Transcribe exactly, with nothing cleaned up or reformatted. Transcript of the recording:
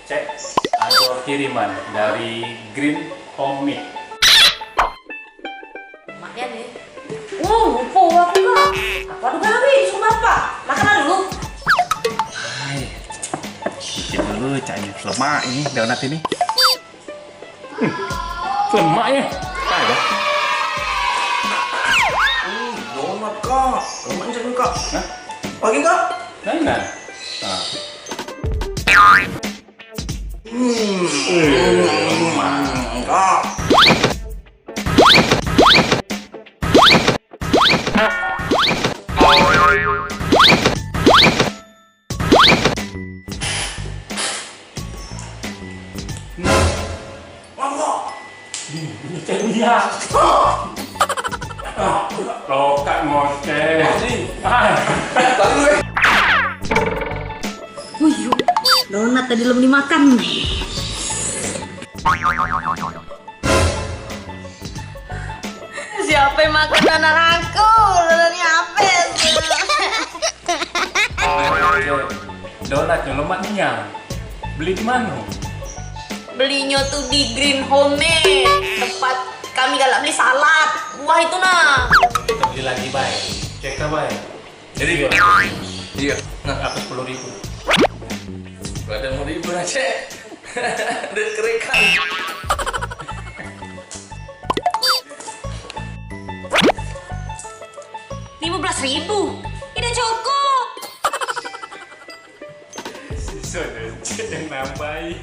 Cek, ado kiriman dari Green Homemade. Mak dia ni. Oh, lupa aku, Kak. Aku ado gawe disuruh bapak. Makan dulu. Hai. Bikin dulu caknyo. Lemak ini donat ini. Hmm. Lemak ya. Ada. Hmm, donat, Kak. Lemak macam ni, Kak. Hah? Lagi, Kak? Lain dah. Ah. Hmm. Eh, lemak. Kak. Ngapa? Ih, ngecek dia. Lokak ngoceh. Hai. Wih, donat tadi belum dimakan. Siapa yang makan donat aku? Donatnya habis. Donatnya lemak nian. Beli di mana? Belinyo tu di Green Home, tempat kami galak beli salad, buah itu nah. Kita beli lagi, bae. Cek, bae. Jadi, iya. Nah, aku sepuluh ribu. Ada mau ribu aja. Duit kerikan. Lima belas ribu. Tidak cukup. Sisa dan cek yang nambahi.